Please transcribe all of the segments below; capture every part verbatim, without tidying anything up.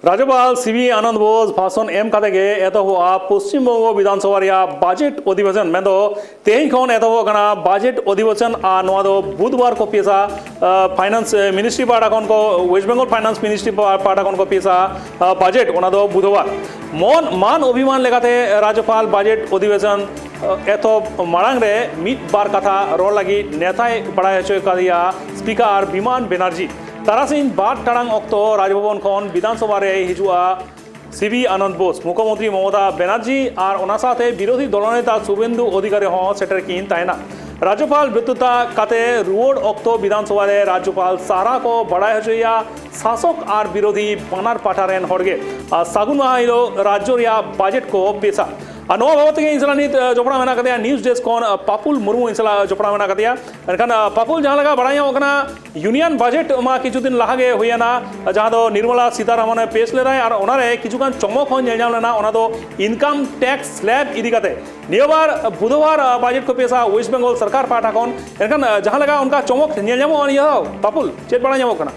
ᱨᱟᱡᱽᱡᱚᱯᱟᱞ ᱥᱤ V Ananda Bose ᱵᱷᱟᱥᱚᱱ ᱮᱢ ᱠᱟᱛᱮ ᱜᱮ ᱮᱛᱚᱦᱚᱵᱚᱜᱼᱟ ᱯᱚᱥᱪᱤᱢ ᱵᱚᱝᱜᱚ ᱵᱤᱫᱷᱟᱱ ᱥᱚᱵᱷᱟ ᱨᱮᱭᱟᱜ ᱵᱟᱡᱮᱴ ᱚᱫᱷᱤᱵᱮᱥᱚᱱ᱾ ᱢᱮᱱᱫᱚ ᱛᱮᱦᱮᱧ ᱠᱷᱚᱱ ᱮᱛᱚᱦᱚᱵᱚᱜ ᱠᱟᱱᱟ ᱵᱟᱡᱮᱴ ᱚᱫᱷᱤᱵᱮᱥᱚᱱ, ᱟᱨ ᱱᱚᱣᱟ ᱫᱚ ᱵᱩᱫᱷᱵᱟᱨ ᱠᱚ ᱯᱮᱥᱟ᱾ ᱯᱷᱟᱭᱱᱟᱱᱥ ᱢᱤᱱᱤᱥᱴᱨᱤ ᱯᱟᱦᱴᱟ ᱠᱷᱚᱱ ᱠᱚ, ᱣᱮᱥᱴ ᱵᱮᱝᱜᱚᱞ ᱯᱷᱟᱭᱱᱟᱱᱥ ᱢᱤᱱᱤᱥᱴᱨᱤ ᱯᱟᱦᱴᱟ ᱠᱷᱚᱱ ᱠᱚ ᱯᱮᱥᱟ ᱵᱟᱡᱮᱴ, ᱚᱱᱟ ᱫᱚ ᱵᱩᱫᱷᱵᱟᱨ᱾ ᱢᱚᱱ ᱢᱟᱱ ᱚᱵᱷᱤᱢᱟᱱ ᱞᱮᱠᱟᱛᱮ ᱨᱟᱡᱽᱡᱚᱯᱟᱞ ᱵᱟᱡᱮᱴ ᱚᱫᱷᱤᱵᱮᱥᱚᱱ ᱮᱛᱚᱦᱚᱵ ᱢᱟᱲᱟᱝ ᱨᱮ ᱢᱤᱫ ᱵᱟᱨ ᱠᱟᱛᱷᱟ ᱨᱚᱲ ᱞᱟᱹᱜᱤᱫ ᱱᱮᱣᱛᱟᱭ ᱵᱟᱲᱟᱭ ᱦᱚᱪᱚ ᱠᱟᱫᱮᱭᱟ ᱥᱯᱤᱠᱟᱨ ᱵᱤᱢᱟᱱ ᱵᱮᱱᱟᱨᱡᱤ᱾ ᱛᱟᱨᱟᱥᱤᱧ ᱵᱟᱨ ᱴᱟᱲᱟᱝ ᱚᱠᱛᱚ ᱨᱟᱡᱽᱵᱷᱚᱵᱚᱱ ᱠᱷᱚᱱ ᱵᱤᱫᱷᱟᱱ ᱥᱚᱵᱷᱟ ᱨᱮᱭ ᱦᱤᱡᱩᱜᱼᱟ ᱥᱤ ᱵᱤ ᱟᱱᱚᱱᱫ ᱵᱳᱥ᱾ ᱢᱩᱠᱷᱭᱚᱢᱚᱱᱛᱨᱤ ᱢᱚᱢᱚᱛᱟ ᱵᱮᱱᱟᱨᱡᱤ ᱟᱨ ᱚᱱᱟ ᱥᱟᱶᱛᱮ ᱵᱤᱨᱳᱫᱷᱤ ᱫᱚᱞᱚᱱᱮᱛᱟ ᱥᱩᱵᱷᱮᱱᱫᱩ ᱚᱫᱷᱤᱠᱟᱨᱤ ᱦᱚᱸ ᱥᱮᱴᱮᱨ ᱠᱤᱱ ᱛᱟᱦᱮᱱᱟ᱾ ᱨᱟᱡᱽᱡᱚᱯᱟᱞ ᱵᱮᱨᱛᱷᱚᱛᱟ ᱠᱟᱛᱮ ᱨᱩᱣᱟᱹᱲ ᱚᱠᱛᱚ ᱵᱤᱫᱷᱟᱱ ᱥᱚᱵᱷᱟ ᱨᱮ ᱨᱟᱡᱽᱡᱚᱯᱟᱞ ᱥᱟᱨᱦᱟᱣ ᱠᱚ ᱵᱟᱲᱟᱭ ᱦᱚᱪᱚᱭᱮᱭᱟ ᱥᱟᱥᱚᱠ ᱟᱨ ᱵᱤᱨᱳᱫᱷᱤ ᱵᱟᱱᱟᱨ ᱯᱟᱦᱴᱟ ᱨᱮᱱ ᱦᱚᱲ ᱜᱮ᱾ ᱟᱨ ᱥᱟᱹᱜᱩᱱ ᱢᱟᱦᱟ ᱦᱤᱞᱳᱜ ᱨᱟᱡᱽᱡᱚ ᱨᱮᱭᱟᱜ ᱵᱟᱡᱮᱴ ᱠᱚ ᱯᱮᱥᱟ᱾ ᱟᱨ ᱱᱚᱣᱟ ᱵᱟᱵᱚᱫ ᱛᱮᱜᱮ ᱤᱧ ᱥᱟᱞᱟᱜ ᱱᱤᱛ, ᱟᱸ, ᱡᱚᱯᱲᱟᱣ ᱢᱮᱱᱟᱜ ᱟᱠᱟᱫᱮᱭᱟ ᱱᱤᱭᱩᱡᱽ ᱰᱮᱥᱠ ᱠᱷᱚᱱ, ᱟᱸ, ᱯᱟᱯᱩᱞ ᱢᱩᱨᱢᱩ ᱤᱧ ᱥᱟᱞᱟᱜ ᱡᱚᱯᱲᱟᱣ ᱢᱮᱱᱟᱜ ᱟᱠᱟᱫᱮᱭᱟ᱾ ᱮᱱᱠᱷᱟᱱ, ᱟᱸ, ᱯᱟᱯᱩᱞ, ᱡᱟᱦᱟᱸ ᱞᱮᱠᱟ ᱵᱟᱲᱟᱭ ᱧᱟᱢᱚᱜ ᱠᱟᱱᱟ, ᱤᱭᱩᱱᱤᱭᱚᱱ ᱵᱟᱡᱮᱴ ᱢᱟ ᱠᱤᱪᱷᱩ ᱫᱤᱱ ᱞᱟᱦᱟ ᱜᱮ ᱦᱩᱭᱮᱱᱟ, ᱡᱟᱦᱟᱸ ᱫᱚ ᱱᱤᱨᱢᱚᱞᱟ ᱥᱤᱛᱟᱨᱟᱢᱚᱱᱮ ᱯᱮᱥ ᱞᱮᱫᱟᱭ ᱟᱨ ᱚᱱᱟᱨᱮ ᱠᱤᱪᱷᱩᱜᱟᱱ ᱪᱚᱢᱚᱠ ᱦᱚᱸ ᱧᱮᱞ ᱧᱟᱢ ᱞᱮᱱᱟ, ᱚᱱᱟ ᱫᱚ ᱤᱱᱠᱟᱢ ᱴᱮᱠᱥ ᱥᱞᱮᱵ ᱤᱫᱤ ᱠᱟᱛᱮ᱾ ᱱᱤᱭᱟᱹ ᱵᱟᱨ ᱵᱩᱫᱷᱵᱟᱨ, ᱟᱸ, ᱵᱟᱡᱮᱴ ᱠᱚ ᱯᱮᱥᱟ ᱣᱮᱥᱴ ᱵᱮᱝᱜᱚᱞ ᱥᱚᱨᱠᱟᱨ ᱯᱟᱦᱴᱟ ᱠᱷᱚᱱ᱾ ᱮᱱᱠᱷᱟᱱ, ᱟᱸ, ᱡᱟᱦᱟᱸ ᱞᱮᱠᱟ ᱚᱱᱠᱟ ᱪᱚᱢᱚᱠ ᱧᱮᱞ ᱧᱟᱢᱚᱜᱼᱟ ᱱᱤᱭᱟᱹ ᱫᱷᱟᱣ, ᱯᱟᱯᱩᱞ, ᱪᱮᱫ ᱵᱟᱲᱟᱭ ᱧᱟᱢᱚᱜ ᱠᱟᱱᱟ?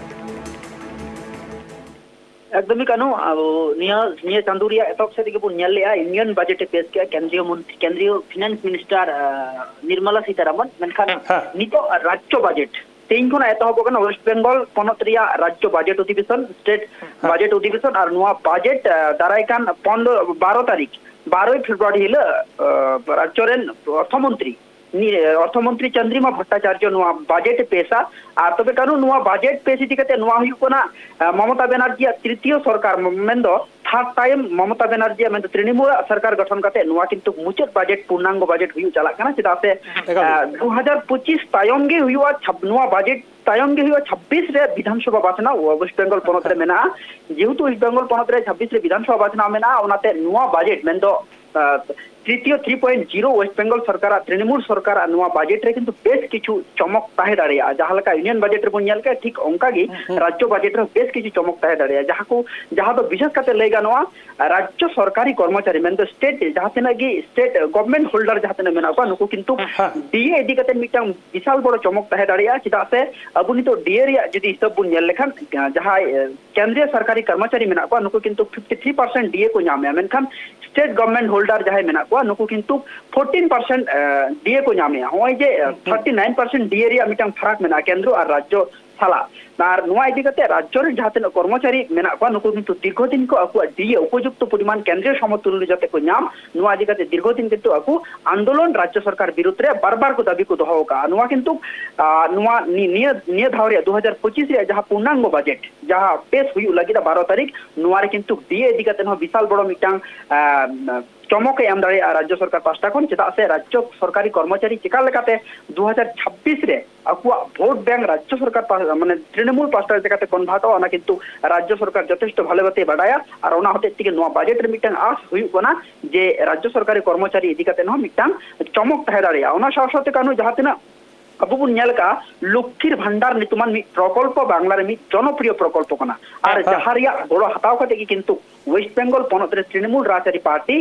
ᱮᱠᱫᱚᱢ ᱜᱮ ᱠᱟᱹᱱᱩ, ᱟᱵᱚ ᱱᱤᱭᱟᱹ, ᱱᱤᱭᱟᱹ ᱪᱟᱸᱫᱳ ᱨᱮᱭᱟᱜ ᱮᱛᱚᱦᱚᱵ ᱥᱮᱫ ᱨᱮᱜᱮ ᱵᱚᱱ ᱧᱮᱞ ᱞᱮᱜᱼᱟ, ᱤᱭᱩᱱᱤᱭᱚᱱ ᱵᱟᱡᱮᱴ ᱮ ᱯᱮᱥ ᱠᱮᱜᱼᱟ ᱠᱮᱱᱫᱨᱤᱭᱚ ᱢᱚᱱᱛᱨᱤ, ᱠᱮᱱᱫᱨᱤᱭᱚ ᱯᱷᱤᱱᱟᱱᱥ ᱢᱤᱱᱤᱥᱴᱟᱨ, ᱟᱸ, ᱱᱤᱨᱢᱚᱞᱟ ᱥᱤᱛᱟᱨᱟᱢᱚᱱ᱾ ᱢᱮᱱᱠᱷᱟᱱ ᱦᱮᱸ᱾ ᱱᱤᱛᱚᱜ ᱨᱟᱡᱽᱡᱚ ᱵᱟᱡᱮᱴ ᱛᱮᱦᱮᱧ ᱠᱷᱚᱱᱟᱜ ᱮᱛᱚᱦᱚᱵᱚᱜ ᱠᱟᱱᱟ, ᱳᱭᱮᱥᱴ ᱵᱮᱝᱜᱚᱞ ᱯᱚᱱᱚᱛ ᱨᱮᱭᱟᱜ ᱨᱟᱡᱽᱡᱚ ᱵᱟᱡᱮᱴ ᱚᱫᱷᱤᱵᱮᱥᱚᱱ, ᱥᱴᱮᱴ ᱦᱮᱸ᱾ ᱵᱟᱡᱮᱴ ᱚᱫᱷᱤᱵᱮᱥᱚᱱ᱾ ᱟᱨ ᱱᱚᱣᱟ ᱵᱟᱡᱮᱴ, ᱟᱸ, ᱫᱟᱨᱟᱭ ᱠᱟᱱ ᱯᱚᱱᱨᱚ, ᱵᱟᱨᱚ ᱛᱟᱹᱨᱤᱠᱷ, ᱵᱟᱨᱚᱭ ᱯᱷᱮᱵᱽᱨᱩᱣᱟᱨᱤ ᱦᱤᱞᱳᱜ, ᱟᱸ, ᱨᱟᱡᱽᱡᱚ ᱨᱮᱱ ᱚᱨᱛᱷᱚᱢᱚᱱᱛᱨᱤ ᱱᱤ-, ᱚᱨᱛᱷᱚᱢᱚᱱᱛᱨᱤ ᱪᱚᱱᱫᱨᱤᱢᱟ ᱵᱷᱚᱴᱴᱟᱪᱟᱨᱡᱚ ᱱᱚᱣᱟ ᱵᱟᱡᱮᱴ ᱮ ᱯᱮᱥᱟ᱾ ᱟᱨ ᱛᱚᱵᱮ ᱠᱟᱹᱱᱩ, ᱱᱚᱣᱟ ᱵᱟᱡᱮᱴ ᱯᱮᱥ ᱤᱫᱤ ᱠᱟᱛᱮ ᱱᱚᱣᱟ ᱦᱩᱭᱩᱜ ᱠᱟᱱᱟ, ᱟᱸ, ᱢᱚᱢᱚᱛᱟ ᱵᱮᱱᱟᱨᱡᱤᱭᱟᱜ ᱛᱨᱤᱛᱤᱭᱚ ᱥᱚᱨᱠᱟᱨ, ᱢᱮᱱᱫᱚ ᱛᱷᱟᱨᱰ ᱴᱟᱭᱤᱢ ᱢᱚᱢᱚᱛᱟ ᱵᱮᱱᱟᱨᱡᱤᱭᱟᱜ, ᱢᱮᱱᱫᱚ ᱛᱨᱤᱱᱢᱩᱞᱟᱜ ᱥᱚᱨᱠᱟᱨ ᱜᱚᱴᱷᱚᱱ ᱠᱟᱛᱮ ᱱᱚᱣᱟ ᱠᱤᱱᱛᱩ ᱢᱩᱪᱟᱹᱫ ᱵᱟᱡᱮᱴ, ᱯᱩᱨᱱᱟᱝᱜᱚ ᱵᱟᱡᱮᱴ ᱦᱩᱭᱩᱜ ᱪᱟᱞᱟᱜ ᱠᱟᱱᱟ᱾ ᱪᱮᱫᱟᱜ ᱥᱮ, ᱮᱠᱟᱞ᱾ ᱟᱸ, ᱫᱩ ᱦᱟᱡᱟᱨ ᱯᱚᱸᱪᱤᱥ ᱛᱟᱭᱚᱢ ᱜᱮ ᱦᱩᱭᱩᱜᱼᱟ, ᱪᱷᱟᱵ-, ᱱᱚᱣᱟ ᱵᱟᱡᱮᱴ ᱛᱟᱭᱚᱢ ᱜᱮ ᱦᱩᱭᱩᱜᱼᱟ ᱪᱷᱟᱵᱵᱤᱥ ᱨᱮ ᱵᱤᱫᱷᱟᱱᱥᱚᱵᱷᱟ ᱵᱟᱪᱷᱱᱟᱣ ᱳᱭᱮᱥᱴ ᱵᱮᱝᱜᱚᱞ ᱯᱚᱱᱚᱛ ᱨᱮ ᱢᱮᱱᱟᱜᱼᱟ᱾ ᱡᱮᱦᱮᱛᱩ ᱳᱭᱮᱥᱴ ᱵᱮᱝᱜᱚᱞ ᱯᱚᱱᱚᱛ ᱨᱮ ᱪᱷᱟᱵᱵᱤᱥ ᱨᱮ ᱵᱤᱫᱷᱟᱱᱥᱚᱵᱷᱟ ᱵᱟᱪᱷᱱᱟᱣ ᱢᱮᱱᱟᱜᱼᱟ, ᱚᱱᱟᱛᱮ ᱱᱚᱣᱟ ᱵᱟᱡᱮᱴ, ᱢᱮᱱᱫᱚ, ᱟᱸ, ᱛᱨᱤᱛᱤᱭᱚ three point zero West Bengal ᱥᱚᱨᱠᱟᱨᱟᱜ, ᱛᱨᱤᱱᱢᱩᱞ ᱥᱚᱨᱠᱟᱨᱟᱜ ᱱᱚᱣᱟ ᱵᱟᱡᱮᱴ ᱨᱮ ᱠᱤᱱᱛᱩ ᱵᱮᱥ ᱠᱤᱪᱷᱩ ᱪᱚᱢᱚᱠ ᱛᱟᱦᱮᱸ ᱫᱟᱲᱮᱭᱟᱜᱼᱟ᱾ ᱡᱟᱦᱟᱸ ᱞᱮᱠᱟ ᱤᱭᱩᱱᱤᱭᱚᱱ ᱵᱟᱡᱮᱴ ᱨᱮᱵᱚᱱ ᱧᱮᱞ ᱠᱮᱫ, ᱴᱷᱤᱠ ᱚᱱᱠᱟ ᱜᱮ ᱦᱩᱸ, ᱦᱩᱸ᱾ ᱨᱟᱡᱽᱡᱚ ᱵᱟᱡᱮᱴ ᱨᱮᱦᱚᱸ ᱵᱮᱥ ᱠᱤᱪᱷᱩ ᱪᱚᱢᱚᱠ ᱛᱟᱦᱮᱸ ᱫᱟᱲᱮᱭᱟᱜᱼᱟ᱾ ᱡᱟᱦᱟᱸ ᱠᱚ, ᱡᱟᱦᱟᱸ ᱫᱚ ᱵᱤᱥᱮᱥ ᱠᱟᱛᱮ ᱞᱟᱹᱭ ᱜᱟᱱᱚᱜᱼᱟ, ᱨᱟᱡᱽᱡᱚ ᱥᱚᱨᱠᱟᱨᱤ ᱠᱚᱨᱢᱚᱪᱟᱨᱤ, ᱢᱮᱱᱫᱚ ᱥᱴᱮᱴ ᱡᱟᱦᱟᱸ ᱛᱤᱱᱟᱹᱜ ᱜᱮ ᱥᱴᱮᱴ ᱜᱚᱵᱷᱢᱮᱱᱴ ᱦᱳᱞᱰᱟᱨ ᱡᱟᱦᱟᱸ ᱛᱤᱱᱟᱹᱜ ᱢᱮᱱᱟᱜ ᱠᱚᱣᱟ, ᱱᱩᱠᱩ ᱠᱤᱱᱛᱩ ᱦᱮᱸ, ᱦᱮᱸ᱾ ᱰᱤ ᱮ ᱤᱫᱤ ᱠᱟᱛᱮ ᱢᱤᱫᱴᱟᱝ ᱵᱤᱥᱟᱞ ᱵᱚᱲᱚ ᱪᱚᱢᱚᱠ ᱛᱟᱦᱮᱸ ᱫᱟᱲᱮᱭᱟᱜᱼᱟ᱾ ᱪᱮᱫᱟᱜ ᱥᱮ ᱟᱵᱚ ᱱᱤᱛᱚᱜ ᱰᱤ ᱮ ᱨᱮᱭᱟᱜ ᱡᱩᱫᱤ ᱦᱤᱥᱟᱹᱵ ᱵᱚᱱ ᱧᱮᱞ ᱞᱮᱠᱷᱟᱱ, ᱡᱟᱦᱟᱸᱭ, ᱮ, ᱠᱮᱱᱫᱨᱤᱭᱚ ᱥᱚᱨᱠᱟᱨᱤ ᱠᱚᱨᱢᱚᱪᱟᱨᱤ ᱢᱮᱱᱟᱜ ᱠᱚᱣᱟ, ᱱᱩᱠᱩ ᱠᱤᱱᱛᱩ ᱯᱷᱤᱯᱴᱤ ᱛᱷᱨᱤ ᱯᱟᱨᱥᱮᱱᱴ ᱰᱤ ᱮ ᱠᱚ ᱧᱟᱢᱮᱜᱼᱟ, ᱢᱮᱱᱠᱷᱟᱱ ᱥᱴᱮᱴ ᱜᱚᱵᱷᱢᱮᱱᱴ ᱦᱳᱞᱰᱟᱨ ᱡᱟᱦᱟᱸᱭ ᱢᱮᱱᱟᱜ ᱠᱚᱣᱟ, ᱱᱩᱠᱩ ᱠᱤᱱᱛᱩ ᱯᱷᱳᱨᱴᱤᱱ ᱯᱟᱨᱥᱮᱱᱴ ᱰᱤ ᱮ ᱠᱚ ᱧᱟᱢᱮᱜᱼᱟ᱾ ᱱᱚᱜᱼᱚᱭ ᱡᱮ, ᱮ, ᱦᱩᱸ, ᱦᱩᱸ᱾ ᱛᱷᱟᱨᱴᱤ ᱱᱟᱭᱤᱱ ᱯᱟᱨᱥᱮᱱᱴ ᱰᱤ ᱮ ᱨᱮᱭᱟᱜ ᱢᱤᱫᱴᱟᱝ ᱯᱷᱟᱨᱟᱠ ᱢᱮᱱᱟᱜᱼᱟ ᱠᱮᱱᱫᱨᱚ ᱟᱨ ᱨᱟᱡᱽᱡᱚ ᱥᱟᱞᱟᱜ᱾ ᱟᱨ ᱱᱚᱣᱟ ᱤᱫᱤ ᱠᱟᱛᱮ ᱨᱟᱡᱽᱡᱚ ᱨᱮᱱ ᱡᱟᱦᱟᱸ ᱛᱤᱱᱟᱹᱜ ᱠᱚᱨᱢᱚᱪᱟᱨᱤ ᱢᱮᱱᱟᱜ ᱠᱚᱣᱟ, ᱱᱩᱠᱩ ᱠᱤᱱᱛᱩ ᱫᱤᱨᱜᱷᱚ ᱫᱤᱱ ᱠᱚ ᱟᱠᱚᱣᱟᱜ ᱰᱤ ᱮ ᱩᱯᱚᱡᱩᱠᱛᱚ ᱯᱚᱨᱤᱢᱟᱱ ᱠᱮᱱᱫᱨᱤᱭᱚ ᱥᱚᱢᱚᱛᱩᱞ ᱡᱟᱛᱮ ᱠᱚ ᱧᱟᱢ, ᱱᱚᱣᱟ ᱤᱫᱤ ᱠᱟᱛᱮ ᱫᱤᱨᱜᱷᱚ ᱫᱤᱱ ᱠᱤᱱᱛᱩ ᱟᱠᱚ ᱟᱱᱫᱳᱞᱚᱱ ᱨᱟᱡᱽᱡᱚ ᱥᱚᱨᱠᱟᱨ ᱵᱤᱨᱩᱫᱷ ᱨᱮ ᱵᱟᱨ ᱵᱟᱨ ᱠᱚ ᱫᱟᱹᱵᱤ ᱠᱚ ᱫᱚᱦᱚ ᱟᱠᱟᱫᱼᱟ᱾ ᱱᱚᱣᱟ ᱠᱤᱱᱛᱩ, ᱟᱨ ᱱᱚᱣᱟ ᱱᱤ-, ᱱᱤᱭᱟᱹ, ᱱᱤᱭᱟᱹ ᱫᱷᱟᱣ ᱨᱮᱭᱟᱜ ᱫᱩ ᱦᱟᱡᱟᱨ ᱯᱚᱸᱪᱤᱥ ᱨᱮᱭᱟᱜ ᱡᱟᱦᱟᱸ ᱯᱩᱨᱱᱟᱝᱜᱚ ᱵᱟᱡᱮᱴ, ᱡᱟᱦᱟᱸ ᱯᱮᱥ ᱦᱩᱭᱩᱜ ᱞᱟᱹᱜᱤᱫ ᱵᱟᱨᱚ ᱛᱟᱹᱨᱤᱠᱷ, ᱱᱚᱣᱟ ᱨᱮ ᱠᱤᱱᱛᱩ ᱰᱤ ᱮ ᱤᱫᱤ ᱠᱟᱛᱮ ᱦᱚᱸ ᱵᱤᱥᱟᱞ ᱵᱚᱲᱚ ᱢᱤᱫᱴᱟᱝ, ᱟᱸ, ᱪᱚᱢᱚᱠ ᱮ ᱮᱢ ᱫᱟᱲᱮᱭᱟᱜᱼᱟ ᱨᱟᱡᱽᱡᱚ ᱥᱚᱨᱠᱟᱨ ᱯᱟᱦᱴᱟ ᱠᱷᱚᱱ᱾ ᱪᱮᱫᱟᱜ ᱥᱮ ᱨᱟᱡᱽᱡᱚ ᱥᱚᱨᱠᱟᱨᱤ ᱠᱚᱨᱢᱚᱪᱟᱨᱤ ᱪᱮᱠᱟ ᱞᱮᱠᱟᱛᱮ ᱫᱩ ᱦᱟᱡᱟᱨ ᱪᱷᱟᱵᱵᱤᱥ ᱨᱮ ᱟᱠᱚᱣᱟᱜ ᱵᱷᱳᱴ ᱵᱮᱝᱠ ᱨᱟᱡᱽᱡᱚ ᱥᱚᱨᱠᱟᱨ ᱯᱟᱦᱴᱟ, ᱢᱟᱱᱮ ᱛᱨᱤᱱᱢᱩᱞ ᱯᱟᱦᱴᱟ ᱪᱮᱠᱟᱛᱮ ᱠᱚᱱᱵᱷᱟᱨᱴᱚᱜᱼᱟ, ᱚᱱᱟ ᱠᱤᱱᱛᱩ ᱨᱟᱡᱽᱡᱚ ᱥᱚᱨᱠᱟᱨ ᱡᱚᱛᱷᱮᱥᱴᱚ ᱵᱷᱟᱞᱮ ᱵᱷᱟᱵᱮ ᱵᱟᱰᱟᱭᱟ᱾ ᱟᱨ ᱚᱱᱟ ᱦᱚᱛᱮᱡ ᱛᱮᱜᱮ ᱱᱚᱣᱟ ᱵᱟᱡᱮᱴ ᱨᱮ ᱢᱤᱫᱴᱟᱝ ᱟᱸᱥ ᱦᱩᱭᱩᱜ ᱠᱟᱱᱟ ᱡᱮ ᱨᱟᱡᱽᱡᱚ ᱥᱚᱨᱠᱟᱨᱤ ᱠᱚᱨᱢᱚᱪᱟᱨᱤ ᱤᱫᱤ ᱠᱟᱛᱮ ᱦᱚᱸ ᱢᱤᱫᱴᱟᱝ ᱪᱚᱢᱚᱠ ᱛᱟᱦᱮᱸ ᱫᱟᱲᱮᱭᱟᱜᱼᱟ᱾ ᱚᱱᱟ ᱥᱟᱶ ᱥᱟᱶᱛᱮ ᱠᱟᱹᱱᱩ ᱡᱟᱦᱟᱸ ᱛᱤᱱᱟᱹᱜ ᱟᱵᱚ ᱵᱚᱱ ᱧᱮᱞ ᱟᱠᱟᱫᱼᱟ, ᱞᱚᱠᱠᱷᱤᱨ ᱵᱷᱟᱱᱰᱟᱨ ᱧᱩᱛᱩᱢᱟᱱ ᱢᱤᱫ ᱯᱨᱚᱠᱚᱞᱯᱚ ᱵᱟᱝᱞᱟ ᱨᱮ ᱢᱤᱫ ᱡᱚᱱᱚᱯᱨᱤᱭᱚ ᱯᱨᱚᱠᱚᱞᱯᱚ ᱠᱟᱱᱟ᱾ ᱟᱨ ᱦᱮᱸ, ᱦᱮᱸ᱾ ᱡᱟᱦᱟᱸ ᱨᱮᱭᱟᱜ ᱜᱚᱲᱚ ᱦᱟᱛᱟᱣ ᱠᱟᱛᱮ ᱜᱮ ᱠᱤᱱᱛᱩ ᱳᱭᱮᱥᱴ ᱵᱮᱝᱜᱚᱞ ᱯᱚᱱᱚᱛ ᱨᱮ ᱛᱨᱤᱱᱢᱩᱞ ᱨᱟᱡᱽᱟᱹᱨᱤ ᱯᱟᱨᱴᱤ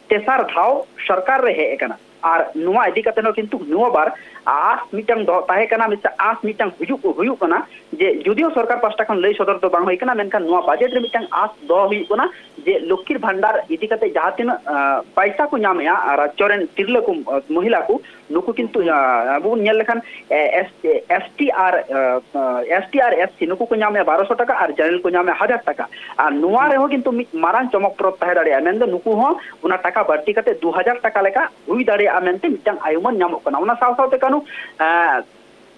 ᱛᱮᱥᱟᱨ ᱫᱷᱟᱣ ᱥᱚᱨᱠᱟᱨ ᱨᱮ ᱦᱮᱡ ᱟᱠᱟᱱᱟ᱾ ᱟᱨ ᱱᱚᱣᱟ ᱤᱫᱤ ᱠᱟᱛᱮ ᱦᱚᱸ ᱠᱤᱱᱛᱩ ᱱᱚᱣᱟ ᱵᱟᱨ ᱟᱸᱥ ᱢᱤᱫᱴᱟᱝ ᱫᱚᱦᱚ ᱛᱟᱦᱮᱸ ᱠᱟᱱᱟ, ᱢᱤᱫᱴᱟᱝ ᱟᱸᱥ ᱢᱤᱫᱴᱟᱝ ᱦᱩᱭᱩᱜ, ᱦᱩᱭᱩᱜ ᱠᱟᱱᱟ ᱡᱮ ᱡᱩᱫᱤᱭᱳ ᱥᱚᱨᱠᱟᱨ ᱯᱟᱦᱴᱟ ᱠᱷᱚᱱ ᱞᱟᱹᱭ ᱥᱚᱫᱚᱨ ᱫᱚ ᱵᱟᱝ ᱦᱩᱭ ᱠᱟᱱᱟ, ᱢᱮᱱᱠᱷᱟᱱ ᱱᱚᱣᱟ ᱵᱟᱡᱮᱴ ᱨᱮ ᱢᱤᱫᱴᱟᱝ ᱟᱸᱥ ᱫᱚᱦᱚ ᱦᱩᱭᱩᱜ ᱠᱟᱱᱟ ᱡᱮ ᱞᱚᱠᱠᱷᱤᱨ ᱵᱷᱟᱱᱰᱟᱨ ᱤᱫᱤ ᱠᱟᱛᱮ ᱡᱟᱦᱟᱸ ᱛᱤᱱᱟᱹᱜ, ᱟᱸ, ᱯᱟᱭᱥᱟ ᱠᱚ ᱧᱟᱢᱮᱜᱼᱟ, ᱟᱨ ᱨᱟᱡᱽᱡᱚ ᱨᱮᱱ ᱛᱤᱨᱞᱟᱹ ᱠᱚ, ᱟᱸ, ᱢᱚᱦᱤᱞᱟ ᱠᱚ, ᱱᱩᱠᱩ ᱠᱤᱱᱛᱩ, ᱦᱩᱸ᱾ ᱟᱸ, ᱟᱵᱚ ᱵᱚᱱ ᱧᱮᱞ ᱞᱮᱠᱷᱟᱱ, ᱮ, ᱮᱥ, ᱮᱥ ᱴᱤ ᱟᱨ, ᱟᱸ, ᱟᱸ, ᱮᱥ ᱴᱤ ᱟᱨ ᱮᱥ ᱥᱤ ᱱᱩᱠᱩ ᱠᱚ ᱧᱟᱢᱮᱜᱼᱟ ᱵᱟᱨᱚᱥᱚ ᱴᱟᱠᱟ ᱟᱨ ᱡᱮᱱᱟᱨᱮᱞ ᱠᱚ ᱧᱟᱢᱮᱜᱼᱟ ᱦᱟᱡᱟᱨ ᱴᱟᱠᱟ᱾ ᱟᱨ ᱱᱚᱣᱟ ᱦᱩᱸ᱾ ᱨᱮᱦᱚᱸ ᱠᱤᱱᱛᱩ ᱢᱤᱫ ᱢᱟᱨᱟᱝ ᱪᱚᱢᱚᱠ ᱯᱚᱨᱚᱵᱽ ᱛᱟᱦᱮᱸ ᱫᱟᱲᱮᱭᱟᱜᱼᱟ, ᱢᱮᱱᱫᱚ ᱱᱩᱠᱩ ᱦᱚᱸ ᱚᱱᱟ ᱴᱟᱠᱟ ᱵᱟᱹᱲᱛᱤ ᱠᱟᱛᱮ ᱫᱩ ᱦᱟᱡᱟᱨ ᱴᱟᱠᱟ ᱞᱮᱠᱟ ᱦᱩᱭ ᱫᱟᱲᱮᱭᱟᱜᱼᱟ ᱢᱮᱱᱛᱮ ᱢᱤᱫᱴᱟᱝ ᱟᱭᱩᱢᱟᱹᱱ ᱧᱟᱢᱚᱜ ᱠᱟᱱᱟ᱾ ᱚᱱᱟ ᱥᱟᱶ ᱥᱟᱶᱛᱮ ᱠᱟᱹᱱᱩ, ᱟᱸ,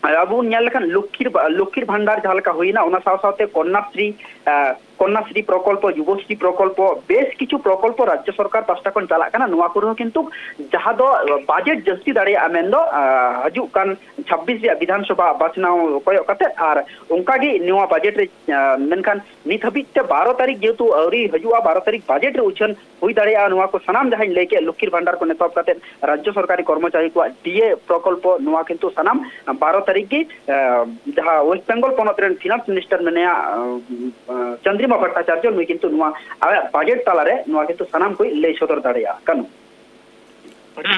ᱟᱵᱚ ᱵᱚᱱ ᱧᱮᱞ ᱞᱮᱠᱷᱟᱱ ᱞᱚᱠᱠᱷᱤᱨ ᱵᱟ- ᱞᱚᱠᱠᱷᱤᱨ ᱵᱷᱟᱱᱰᱟᱨ ᱡᱟᱦᱟᱸ ᱞᱮᱠᱟ ᱦᱩᱭᱱᱟ, ᱚᱱᱟ ᱥᱟᱶ ᱥᱟᱶᱛᱮ ᱠᱚᱱᱱᱟᱥᱨᱤ, ᱟᱸ, ᱠᱚᱱᱱᱟᱥᱨᱤ ᱯᱨᱚᱠᱚᱞᱯᱚ, ᱡᱩᱵᱚᱥᱨᱤ ᱯᱨᱚᱠᱚᱞᱯᱚ, ᱵᱮᱥ ᱠᱤᱪᱷᱩ ᱯᱨᱚᱠᱚᱞᱯᱚ ᱨᱟᱡᱽᱡᱚ ᱥᱚᱨᱠᱟᱨ ᱯᱟᱥᱴᱟ ᱠᱷᱚᱱ ᱪᱟᱞᱟᱜ ᱠᱟᱱᱟ᱾ ᱱᱚᱣᱟ ᱠᱚᱨᱮ ᱦᱚᱸ ᱠᱤᱱᱛᱩ ᱡᱟᱦᱟᱸ ᱫᱚ ᱵᱟᱡᱮᱴ ᱡᱟᱹᱥᱛᱤ ᱫᱟᱲᱮᱭᱟᱜᱼᱟ ᱢᱮᱱᱫᱚ, ᱟᱸ, ᱦᱤᱡᱩᱜ ᱠᱟᱱ ᱪᱷᱟᱵᱵᱤᱥ ᱨᱮᱭᱟᱜ ᱵᱤᱫᱷᱟᱱ ᱥᱚᱵᱷᱟ ᱵᱟᱪᱷᱱᱟᱣ ᱠᱚᱭᱚᱜ ᱠᱟᱛᱮ, ᱟᱨ ᱚᱱᱠᱟᱜᱮ ᱱᱚᱣᱟ ᱵᱟᱡᱮᱴ ᱨᱮ, ᱟᱸ, ᱢᱮᱱᱠᱷᱟᱱ ᱱᱤᱛ ᱦᱟᱹᱵᱤᱡ ᱛᱮ ᱵᱟᱨᱚ ᱛᱟᱹᱨᱤᱠᱷ ᱡᱮᱦᱮᱛᱩ ᱟᱹᱣᱨᱤ ᱦᱤᱡᱩᱜᱼᱟ, ᱵᱟᱨᱚ ᱛᱟᱹᱨᱤᱠᱷ ᱵᱟᱡᱮᱴ ᱨᱮ ᱩᱪᱷᱟᱹᱱ ᱦᱩᱭ ᱫᱟᱲᱮᱭᱟᱜᱼᱟ᱾ ᱱᱚᱣᱟ ᱠᱚ ᱥᱟᱱᱟᱢ ᱡᱟᱦᱟᱸᱧ ᱞᱟᱹᱭ ᱠᱮᱫ, ᱞᱚᱠᱠᱷᱤᱨ ᱵᱷᱟᱱᱰᱟᱨ ᱠᱷᱚᱱ ᱮᱛᱚᱦᱚᱵ ᱠᱟᱛᱮ ᱨᱟᱡᱽᱡᱚ ᱥᱚᱨᱠᱟᱨᱤ ᱠᱚᱨᱢᱚᱪᱟᱨᱤ ᱠᱚᱣᱟᱜ ᱰᱤ ᱮ ᱯᱨᱚᱠᱚᱞᱯᱚ, ᱱᱚᱣᱟ ᱠᱤᱱᱛᱩ ᱥᱟᱱᱟᱢ ᱵᱟᱨᱚ ᱛᱟᱹᱨᱤᱠᱷ ᱜᱮ, ᱮ, ᱡᱟᱦᱟᱸ ᱳᱭᱮᱥᱴ ᱵᱮᱝᱜᱚᱞ ᱯᱚᱱᱚᱛ ᱨᱮᱱ ᱯᱷᱤᱱᱟᱱᱥ ᱢᱤᱱᱤᱥᱴᱟᱨ ᱢᱮᱱᱟᱭᱟ, ᱮ, ᱪᱚᱱᱫᱨᱤᱢᱟ ᱵᱷᱚᱴᱴᱟᱪᱟᱨᱡᱚ, ᱱᱩᱭ ᱠᱤᱱᱛᱩ ᱱᱚᱣᱟ ᱟᱭᱟᱜ ᱵᱟᱡᱮᱴ ᱛᱟᱞᱟᱨᱮ ᱱᱚᱣᱟ ᱠᱤᱱᱛᱩ ᱥᱟᱱᱟᱢ ᱠᱚᱭ ᱞᱟᱹᱭ ᱥᱚᱫᱚᱨ ᱫᱟᱲᱮᱭᱟᱜᱼᱟ᱾ ᱠᱟᱹᱱᱩ᱾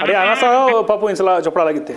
ᱟᱹᱰᱤ ᱟᱭᱢᱟ ᱥᱟᱨᱦᱟᱣ ᱯᱟᱯᱩ, ᱤᱧ ᱥᱟᱞᱟᱜ ᱡᱚᱯᱲᱟᱣ ᱞᱟᱹᱜᱤᱫ ᱛᱮ᱾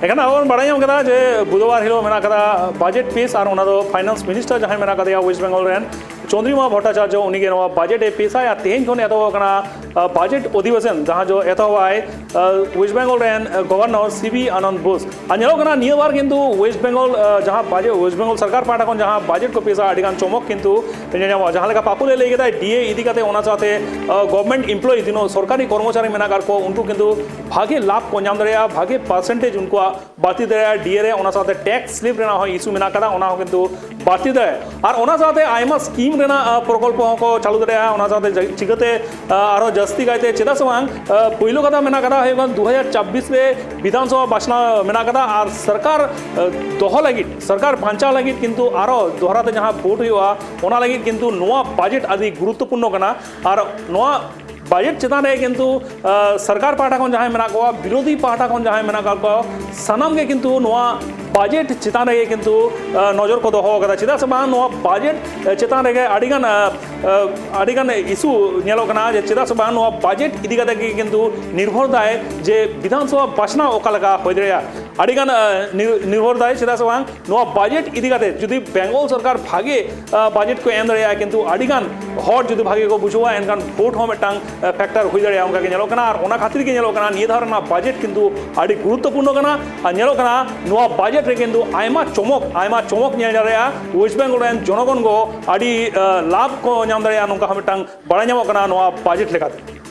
ᱮᱱᱠᱷᱟᱱ ᱟᱵᱚ ᱵᱚᱱ ᱵᱟᱲᱟᱭ ᱧᱟᱢ ᱠᱮᱫᱟ ᱡᱮ ᱵᱩᱫᱷᱵᱟᱨ ᱦᱤᱞᱳᱜ ᱢᱮᱱᱟᱜ ᱠᱟᱫᱟ ᱵᱟᱡᱮᱴ ᱯᱮᱥ, ᱟᱨ ᱚᱱᱟ ᱫᱚ ᱯᱷᱟᱭᱱᱟᱱᱥ ᱢᱤᱱᱤᱥᱴᱟᱨ ᱡᱟᱦᱟᱸᱭ ᱢᱮᱱᱟᱜ ᱠᱟᱫᱮᱭᱟ ᱳᱭᱮᱥᱴ ᱵᱮᱝᱜᱚᱞ ᱨᱮᱱ, ᱪᱚᱱᱫᱨᱤᱢᱟ ᱵᱷᱚᱴᱴᱟᱪᱟᱨᱡᱚ, ᱩᱱᱤᱜᱮ ᱱᱚᱣᱟ ᱵᱟᱡᱮᱴ ᱮ ᱯᱮᱥᱟᱭ᱾ ᱟᱨ ᱛᱮᱦᱮᱧ ᱠᱷᱚᱱ ᱮᱛᱚᱦᱚᱵ ᱠᱟᱱᱟ, ᱟ, ᱵᱟᱡᱮᱴ ᱚᱫᱷᱤᱵᱮᱥᱚᱱ, ᱡᱟᱦᱟᱸ ᱫᱚ ᱮᱛᱚᱦᱚᱵᱟᱭ, ᱟ, ᱳᱭᱮᱥᱴ ᱵᱮᱝᱜᱚᱞ ᱨᱮᱱ, ᱟ, governor C V Ananda Bose. ᱟᱨ ᱧᱮᱞᱚᱜ ᱠᱟᱱᱟ ᱱᱤᱭᱟᱹ ᱵᱟᱨ ᱠᱤᱱᱛᱩ ᱳᱭᱮᱥᱴ ᱵᱮᱝᱜᱚᱞ, ᱟ, ᱡᱟᱦᱟᱸ ᱵᱟᱡᱮᱴ, ᱳᱭᱮᱥᱴ ᱵᱮᱝᱜᱚᱞ ᱥᱚᱨᱠᱟᱨ ᱯᱟᱦᱴᱟ ᱠᱷᱚᱱ ᱡᱟᱦᱟᱸ ᱵᱟᱡᱮᱴ ᱠᱚ ᱯᱮᱥᱟ, ᱟᱹᱰᱤ ᱜᱟᱱ ᱪᱚᱢᱚᱠ ᱠᱤᱱᱛᱩ ᱧᱮᱞ ᱧᱟᱢᱚᱜᱼᱟ᱾ ᱡᱟᱦᱟᱸ ᱞᱮᱠᱟ ᱯᱟᱯᱩ ᱞᱮ ᱞᱟᱹᱭ ᱠᱮᱫᱟ, ᱰᱤ ᱮ ᱤᱫᱤ ᱠᱟᱛᱮ, ᱚᱱᱟ ᱥᱟᱶᱛᱮ, ᱟ, ᱜᱚᱵᱷᱚᱨᱱᱢᱮᱱᱴ ᱮᱢᱯᱞᱚᱭᱤ, ᱛᱤᱱᱟᱹᱜ ᱥᱚᱨᱠᱟᱨᱤ ᱠᱚᱨᱢᱚᱪᱟᱨᱤ ᱢᱮᱱᱟᱜ ᱟᱠᱟᱫ ᱠᱚ, ᱩᱱᱠᱩ ᱠᱤᱱᱛᱩ ᱵᱷᱟᱜᱮ ᱞᱟᱵᱷ ᱠᱚ ᱧᱟᱢ ᱫᱟᱲᱮᱭᱟᱜᱼᱟ, ᱵᱷᱟᱜᱮ ᱯᱟᱨᱥᱮᱱᱴᱮᱡᱽ ᱩᱱᱠᱩᱣᱟᱜ ᱵᱟᱹᱲᱛᱤ ᱫᱟᱲᱮᱭᱟᱜᱼᱟ ᱰᱤ ᱮ ᱨᱮ᱾ ᱚᱱᱟ ᱥᱟᱶᱛᱮ ᱴᱮᱠᱥ ᱥᱞᱤᱯ ᱨᱮᱱᱟᱜ ᱦᱚᱸ ᱤᱥᱩ ᱢᱮᱱᱟᱜ ᱟᱠᱟᱫᱟ, ᱚᱱᱟ ᱦᱚᱸ ᱠᱤᱱᱛᱩ ᱵᱟᱹᱲᱛᱤ ᱫᱟᱲᱮᱭᱟᱜᱼᱟ᱾ ᱟᱨ ᱚᱱᱟ ᱥᱟᱶᱛᱮ ᱟᱭᱢᱟ ᱥᱠᱤᱢ ᱨᱮᱱᱟᱜ, ᱟ, ᱯᱨᱚᱠᱚᱞᱯᱚ ᱦᱚᱸᱠᱚ ᱪᱟᱹᱞᱩ ᱫᱟᱲᱮᱭᱟᱜᱼᱟ᱾ ᱚᱱᱟ ᱥᱟᱶᱛᱮ ᱡᱟ- ᱪᱤᱠᱟᱹᱛᱮ, ᱟ, ᱟᱨᱦᱚᱸ ᱡᱟᱹᱥᱛᱤ ᱠᱟᱭᱛᱮ, ᱪᱮᱫᱟᱜ ᱥᱮ ᱵᱟᱝ, ᱟ, ᱯᱳᱭᱞᱳ ᱠᱟᱛᱷᱟ ᱢᱮᱱᱟᱜ ᱟᱠᱟᱫᱟ ᱦᱩᱭᱩᱜ ᱠᱟᱱᱟ ᱫᱩ ᱦᱟᱡᱟᱨ ᱪᱷᱟᱵᱵᱤᱥ ᱨᱮ ᱵᱤᱫᱷᱟᱱ ᱥᱚᱵᱷᱟ ᱵᱟᱪᱷᱱᱟᱣ ᱢᱮᱱᱟᱜ ᱟᱠᱟᱫᱟ, ᱟᱨ ᱥᱚᱨᱠᱟᱨ, ᱟ, ᱫᱚᱦᱚ ᱞᱟᱹᱜᱤᱫ, ᱥᱚᱨᱠᱟᱨ ᱵᱟᱧᱪᱟᱣ ᱞᱟᱹᱜᱤᱫ ᱠᱤᱱᱛᱩ ᱟᱨᱚ ᱫᱚᱦᱲᱟ ᱛᱮ ᱡᱟᱦᱟᱸ ᱵᱷᱳᱴ ᱦᱩᱭᱩᱜᱼᱟ, ᱚᱱᱟ ᱞᱟᱹᱜᱤᱫ ᱠᱤᱱᱛᱩ ᱱᱚᱣᱟ ᱵᱟᱡᱮᱴ ᱟᱹᱰᱤ ᱜᱩᱨᱩᱛᱛᱚᱯᱩᱨᱱᱚ ᱠᱟᱱᱟ᱾ ᱟᱨ ᱱᱚᱣᱟ ᱵᱟᱡᱮᱴ ᱪᱮᱛᱟᱱ ᱨᱮ ᱠᱤᱱᱛᱩ, ᱟ, ᱥᱚᱨᱠᱟᱨ ᱯᱟᱦᱴᱟ ᱠᱷᱚᱱ ᱡᱟᱦᱟᱸᱭ ᱢᱮᱱᱟᱜ ᱠᱚᱣᱟ, ᱵᱤᱨᱳᱫᱷᱤ ᱯᱟᱦᱴᱟ ᱠᱷᱚᱱ ᱡᱟᱦᱟᱸᱭ ᱢᱮᱱᱟᱜ ᱠᱟᱜ ᱠᱚᱣᱟ, ᱥᱟᱱᱟᱢ ᱜᱮ ᱠᱤᱱᱛᱩ ᱱᱚᱣᱟ ᱵᱟᱡᱮᱴ ᱪᱮᱛᱟᱱ ᱨᱮᱜᱮ ᱠᱤᱱᱛᱩ, ᱟ, ᱱᱚᱡᱚᱨ ᱠᱚ ᱫᱚᱦᱚ ᱟᱠᱟᱫᱟ᱾ ᱪᱮᱫᱟᱜ ᱥᱮ ᱵᱟᱝ, ᱱᱚᱣᱟ ᱵᱟᱡᱮᱴ, ᱟ, ᱪᱮᱛᱟᱱ ᱨᱮᱜᱮ ᱟᱹᱰᱤᱜᱟᱱ, ᱟ, ᱟ, ᱟᱹᱰᱤᱜᱟᱱ ᱤᱥᱩ ᱧᱮᱞᱚᱜ ᱠᱟᱱᱟ, ᱡᱮ ᱪᱮᱫᱟᱜ ᱥᱮ ᱵᱟᱝ, ᱱᱚᱣᱟ ᱵᱟᱡᱮᱴ ᱤᱫᱤ ᱠᱟᱛᱮ ᱜᱮ ᱠᱤᱱᱛᱩ ᱱᱤᱨᱵᱷᱚᱨ ᱫᱟᱭ ᱡᱮ ᱵᱤᱫᱷᱟᱱ ᱥᱚᱵᱷᱟ ᱵᱟᱪᱷᱱᱟᱣ ᱚᱠᱟ ᱞᱮᱠᱟ ᱦᱩᱭ ᱫᱟᱲᱮᱭᱟᱜᱼᱟ᱾ ᱟᱹᱰᱤᱜᱟᱱ, ᱟ, ᱱᱤᱨ- ᱱᱤᱨᱵᱷᱚᱨ ᱫᱟᱭ, ᱪᱮᱫᱟᱜ ᱥᱮ ᱵᱟᱝ, ᱱᱚᱣᱟ ᱵᱟᱡᱮᱴ ᱤᱫᱤ ᱠᱟᱛᱮ ᱡᱩᱫᱤ ᱵᱮᱝᱜᱚᱞ ᱥᱚᱨᱠᱟᱨ ᱵᱷᱟᱜᱮ, ᱟ, ᱵᱟᱡᱮᱴ ᱠᱚ ᱮᱢ ᱫᱟᱲᱮᱭᱟᱜᱼᱟ, ᱠᱤᱱᱛᱩ ᱟᱹᱰᱤᱜᱟᱱ ᱦᱚᱲ ᱡᱩᱫᱤ ᱵᱷᱟᱜᱮ ᱠᱚ ᱵᱩᱡᱷᱟᱹᱣᱟ, ᱮᱱᱠᱷᱟᱱ ᱵᱷᱳᱴ ᱦᱚᱸ ᱢᱤᱫᱴᱟᱝ, ᱟ, ᱯᱷᱮᱠᱴᱟᱨ ᱦᱩᱭ ᱫᱟᱲᱮᱭᱟᱜᱼᱟ, ᱚᱱᱠᱟ ᱜᱮ ᱧᱮᱞᱚᱜ ᱠᱟᱱᱟ᱾ ᱟᱨ ᱚᱱᱟ ᱠᱷᱟᱹᱛᱤᱨ ᱜᱮ ᱧᱮᱞᱚᱜ ᱠᱟᱱᱟ ᱱᱤᱭᱟᱹ ᱫᱷᱟᱣ ᱨᱮᱱᱟᱜ ᱵᱟᱡᱮᱴ ᱠᱤᱱᱛᱩ ᱟᱹᱰᱤ ᱜᱩᱨᱩᱛᱛᱚᱯᱩᱨᱱᱚ ᱠᱟᱱᱟ᱾ ᱟᱨ ᱧᱮᱞᱚᱜ ᱠᱟᱱᱟ ᱱᱚᱣᱟ ᱵᱟᱡᱮᱴ ᱨᱮ ᱠᱤᱱᱛᱩ ᱟᱭᱢᱟ ᱪᱚᱢᱚᱠ, ᱟᱭᱢᱟ ᱪᱚᱢᱚᱠ ᱧᱮᱞ ᱫᱟᱲᱮᱭᱟᱜᱼᱟ᱾ ᱳᱭᱮᱥᱴ ᱵᱮᱝᱜᱚᱞ ᱨᱮᱱ ᱡᱚᱱᱚᱜᱚᱱ ᱠᱚ ᱟᱹᱰᱤ, ᱟ, ᱞᱟᱵᱷ ᱠᱚ ᱧᱟᱢ ᱫᱟᱲᱮᱭᱟᱜᱼᱟ, ᱱᱚᱝᱠᱟ ᱦᱚᱸ ᱢᱤᱫᱴᱟᱝ ᱵᱟᱲᱟᱭ ᱧᱟᱢᱚᱜ ᱠᱟᱱᱟ ᱱᱚᱣᱟ ᱵᱟᱡᱮᱴ ᱞᱮᱠᱟᱛᱮ᱾